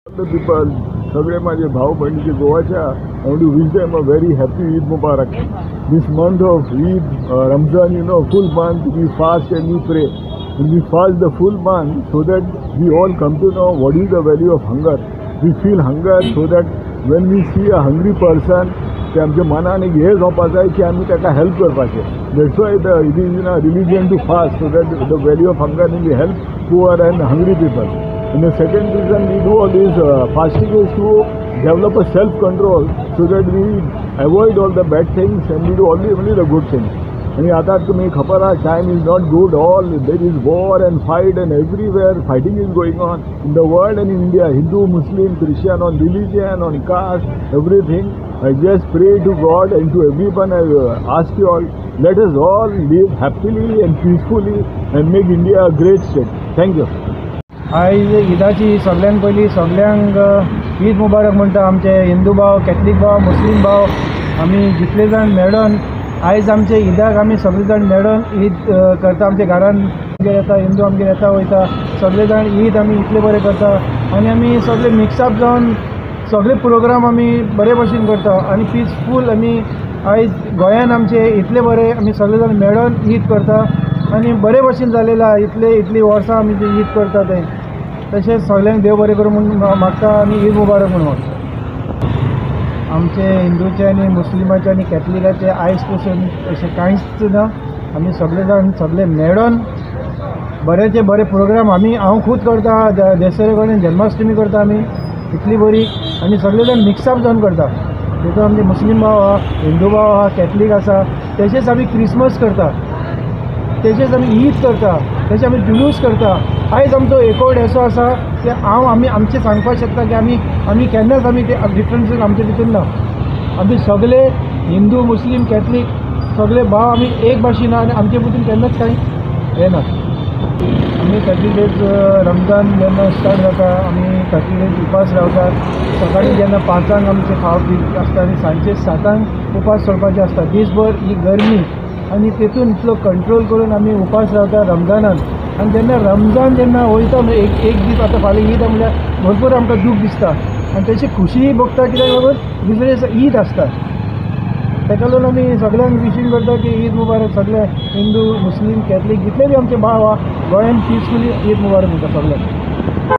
The people, सगळे माझे भाऊ बहिणीचे गोवाच्या, I want to wish them a very happy Eid Mubarak. This month of Eid, Ramzan, full month we fast and we pray. And we fast the full month so that we all come to know what is the value of hunger. We feel hunger so that when we see a hungry person, ते आमच्या मनान एक हे जावपा जाय की आमी ताका हेल्प करपाचें. That's why the it is in a religion to fast, so that the value of hunger and we help poor and hungry people. And the second reason we do all this fasting is to develop a self-control so that we avoid all the bad things and we do only the good things. आणि आता तुमी खबर आहा, time is not good, all there is war and fight and everywhere fighting is going on in the world and in India, Hindu, Muslim, Christian, on religion, on caste, everything. I just pray to God and to everyone, I ask you all, let us all live happily and peacefully and make India a great state. Thank you. आयज ईदाची सगळ्यांत पयलीं सगळ्यांक ईद मुबारक म्हणटा. आमचे हिंदू भाव, Catholic भाव, मुस्लीम भाव, आमी जितले जाण मेळोन आयज आमचे ईदाक आमी सगळे जाण मेळोन ईद करता. आमच्या घरान आमगेर येता, हिंदू आमगेर येता वयता, सगळे जाण ईद आमी इतले बरें करता आनी आमी सगळे मिक्सअप जावन सगळे प्रोग्राम आमी बरे भशेन करता आनी पिसफूल आमी आयज गोंयान आमचे इतले बरे आमी सगळे जाण मेळोन ईद करता आनी बरे भशेन जालेलें आहा. इतली वर्सां आमी ती ईद करता तें. तशेंच सगळ्यांक देव बरें करूं म्हूण मागता आनी ईद मुबारक म्हूण मागता. आमचे हिंदूचे आनी मुस्लिमाचे आनी कॅथलिकाचे आयज पसून अशें कांयच ना. आमी सगळे जाण सगळे मेळोन बरेचे बरे प्रोग्राम आमी हांव खूद करता. दसरे कडेन जन्माष्टमी करता आमी इतली बरी आनी सगळे जाण मिक्सअप जावन करता. तितून आमचे मुस्लीम भाव आहा, हिंदू भाव आहा, कॅथलीक आसा. तशेंच आमी क्रिसमस करता, तशेंच आमी ईद करता, तशें आमी जुलूस करता. आयज आमचो एकवट असो आसा की हांव आमी आमचें सांगपाक शकता की आमी आमी केन्नाच आमी ते डिफरन्सीस आमचे भितर ना. आमी सगळे हिंदू, मुस्लीम, कॅथलीक सगळे भाव आमी एक भाशेन आनी आमचे भितर केन्नाच कांय हें ना. आमी 30 डेज रमजान जेन्ना स्टार्ट जाता आमी 30 डेज उपास रावतात. सकाळी जेन्ना 5 आमचें खावप बी आसता आनी सांजचे 7 उपास सोडपाचे आसता. दीसभर ही गरमी आनी तेतून इतलो कंट्रोल करून आमी उपास रावता रमजानान. आनी जेन्ना रमजान जेन्ना वयता एक दीस, आतां फाल्यां ईद म्हणल्यार भरपूर आमकां दूख दिसता आनी तशी खुशीय भोगता कित्याक लागून दुसरे दिसा ईद आसता. ताका लागून आमी सगळ्यांक विशींग करता की ईद मुबारक सगळे हिंदू, मुस्लीम, कॅथलीक जितले बी आमचे भाव आहा गोंयान पिसफुली ईद मुबारक म्हणटा सगळ्यांक.